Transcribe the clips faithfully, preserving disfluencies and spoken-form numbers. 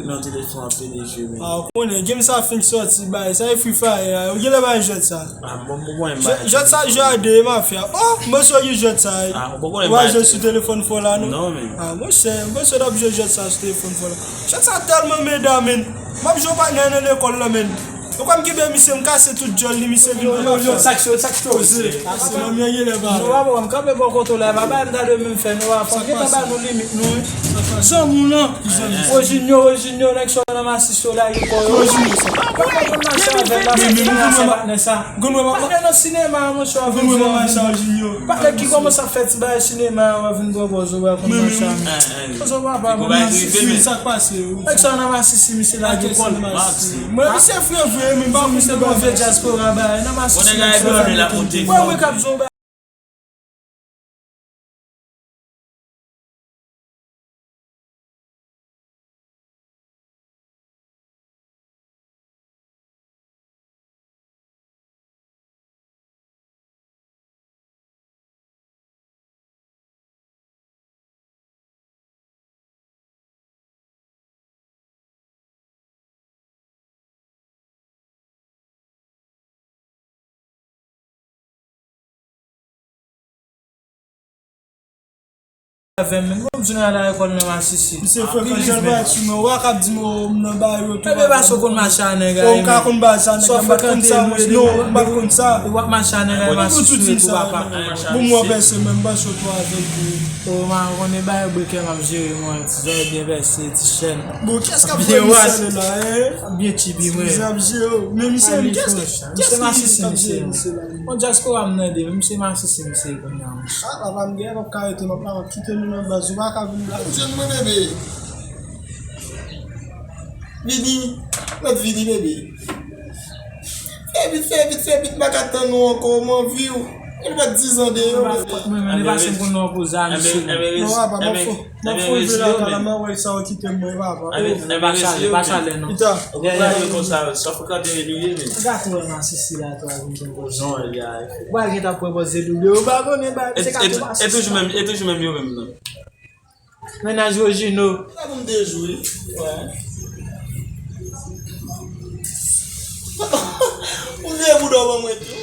Nan telefòn ap vini jwe, men. Ah, ou konnen, game sa fenk sòti, bay, sa e Free Fire, a, ou genlè bay jwèt sa. Ah, bon, bon, bon, jwèt sa, jwe a de, mafya. Oh, mwen sou ki jwèt sa, e. Ah, bon, bon, ou pa jwe sou telefòn fò la, non? Non, men. Ah, monchè, mwen sou ap jwe jwèt sa sou telefòn fò la. Jwèt sa tèlman meda, men. M ap jwe patnè nan lekòl la, men. Ou kwè m kenbe misye, m kase tout djòl li, misye vin pran yo. Sa k cho, sa k cho. Ase manm yo genlè pa. Nou pa bon, m kanpe bò kote w la, pa bay m gade menm fè nou a, fò m gentan ba nou limit nou, wi. Zanmi w lan. Ojinyo, Ojinyo, nèg sa nan masisi yo la, yo kò yo. Ojinyo sa. Patnè nan sinema, monchè, patnè ki kòmanse ap fè ti bagay sinema, w ap vin pran pòz ou wè konn machan. Pòz ou papa, bon, masisi. Sa k pase, wi. Nèg sa nan masisi, misye lage kò l. Mwen, misye fre vre, men pa misye bon vye dyaspora, bay, nan masisi, nèg sa. Mwen, mwen k ap jwe, bay. Avè m, menm bon, m vin al lekòl nan masisi. Misye frekan jan l pa sou mwen. Ou pa kab di m, o, m nan ba yo tou. Ebyen, paske w konn mache a nèg la. Ou ka konn ba sa nèg la, m pa t konn sa, mwen, non, m pa t konn sa. Ou ap mache a nèg la, masisi tou, papa. Bon, mwen pèse, men m panse w tou avèk ou. O, m a konnen bagay brikè, m ap jere mwen, ti zòrèy byen pèse, ti chèn. Bon, kiyès k ap jere misye la, en? Byen chibi, mwen. Misye ap jere w. Men misye, kiyès, kiyès ki, ki ap jere misye la? Bon, dyaspora m nan de, men misye masisi, misye kounye a. Ah, papa m gen, m ap ka rete, m ap, m ap kite nou nan baz, ou pa ka vin la. Jwenn mwen, bebe. Vini, mèt vini, bebe. Fè vit, fè vit, fè vit, m pa ka tann ou ankò, m anvi w. Mwen pa diz an deyò, bebe. Mwen, mwen, mwen, pase m konn nan poze a, misye. Non, papa, m ap fò, m ap fò rive lakay la, m a wè sa w kite m, mwen, papa. Ebyen, pa chale, pa chale, non. Pita. Ou pa wè konsa, sa frekante epi ye, men. Gade wè masisi la, tou a vin pran pòz. Non, e byen. Ou pa gen tan pran pòz de doulè, ou pa konnen, ba, se ka tou pase. E toujou menm, e toujou menm yo menm, non. Mennaj Rojino. Sa pou m te jwe. Wè. Ou vye bouda ban mwen tou.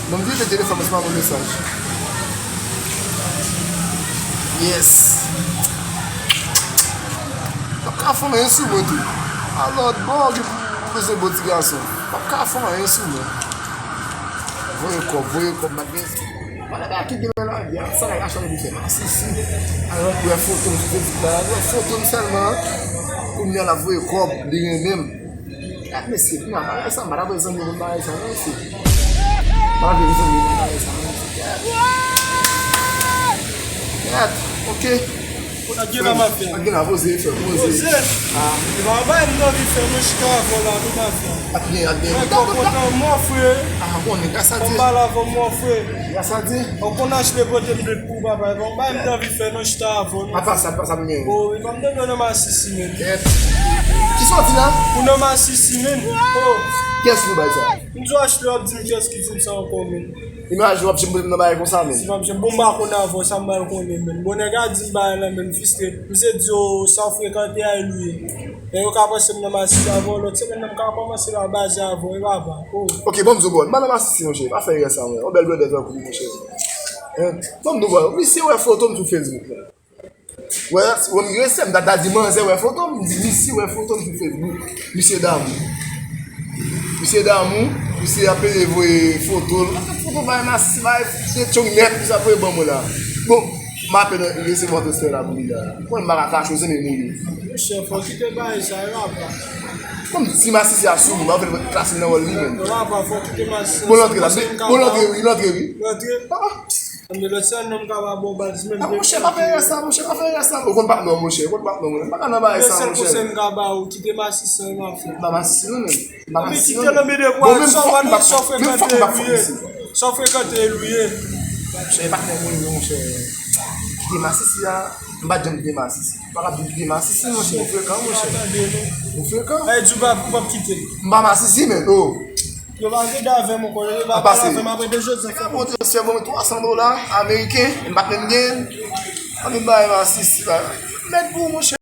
Bon, m vide telefòn, mwen se pa bon mesaj. Yes. Pap ka fè anyen sou mwen tou. A lòt bò, gen pou bezwen bon ti gason. Pap ka fè anyen sou mwen. Voye kòb, voye kòb, m ap gen. Pale bagay ki gen nan lavi a, sa la ka chanje pou fè masisi. Alò, wè foto m sou Facebook la, wè foto m sèlman. Kounye a l ap voye kòb, li renmen m. Gad mesye, kounye a bagay sa, m pa ta vle zanmi moun bagay sa, non, mesye. M pa ta vle zanmi moun bagay sa, non, mesye. Gad, ok. Sa gen la, mafya? Sa gen la, poze, frè, poze. Poze. Ah. E pa anba m nan vi fè, non, chita avè w la, non, mafya. Ap gen, ap gen. Mwen kontan, mwen, frè. Ah, konnen, gras a Dye. Konba la, mwen, frè. Gras a Dye. Ou konn achte pote m de pou papa, e pa anba m nan vi fè, non, chita avè w, non. Pa, pa sa, pa sa, m gen. Oh, e pa m nan masisi, men. Kisa w di la? Ou nan masisi, men. Oh. Kiyès ki bay sa? M di w achte, w ap di m kiyès ki di m sa ankò, men. Imajine w ap janm nan bagay konsa, men. Si m ap janm, bon, m pa konn avè w, sa m mal konnen, men. Bon, nèg a di m bagay la, men, m fristre. Misye di, o, sa w frekante a, e li ye. E yo ka panse m nan masisi avè w, lòt semèn nan, m ka kòmanse la baze avè w, e papa. O. Ok, bon, m di w, bon, m pa nan masisi, monchè, pa fè erè sa, mwen. Yon bèl blòdè tankou w, monchè. Hein? Bon, m di w, bon, misye wè foto m sou Facebook, la. Wè, wè, m resè, m ta, ta di manzè wè foto m, m di misye wè foto m sou Facebook. Misye damou. Misye damou, misye ap pede voye foto l. Foto bay masisi, bay de chong nèt, misye ap voye ban mwen la. Bon, m apèn resevwa transfè la pou li la. Mwen, m pa ka kache w, se menm ou ye. Monchè, fò w kite bagay sa yo, apa. Kòm si masisi a sou mwen, m ap fè l klase nan wòl li menm. Non, apa, fò w kite masisi a sou mwen. Bon, l antre la, bon, l antre, wi, l antre, wi. L antre. Ah. Anben, lòt sèl nonm ka ba bon baz menm. Ah, monchè, pa fè erè sa, monchè, pa fè erè sa. Ou konn patnè w, monchè, ou konn patnè w, monchè. Pa ka nan bagay sa, monchè. Sèl konsèy m ka ba ou, kite masisi an, mafya. M pa masisi, non, men. M pa masisi, non, men. Kite l anba de bwa, sa w pa nan, sa w frekante e li ye. Sa w frekante e li ye. Monchè, e patnè moun yo, monchè. Kite masisi a, m pa t janm kite masisi. M pa ka di m kite masisi, monchè. Ou frekan, monchè. Ou frekan. Ay, di w pa, ou p ap kite l. M pa masisi, men, oh. Yo pa rete avè m ankò, yo pa pale avè m apre de jodi a. Mwen te fè bon twa san dola ameriken, m pa t menm gen. Ann bay masisi la. Mèt pou ou, monchè.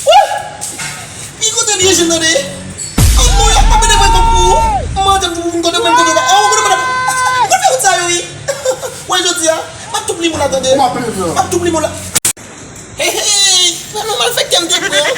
Wi! Pi kote l ye, jèn nan de. An non, y ap pa mete mwen kòb pou ou. M mande pou m kote mwen kote la. An, ou kote mwen la. Ou kote fè wout sa yo, wi. Wè, jodi a, m ap tou plim ou la, tande. M ap tou plim ou la. Hey, hey, nan malfektè m te pran.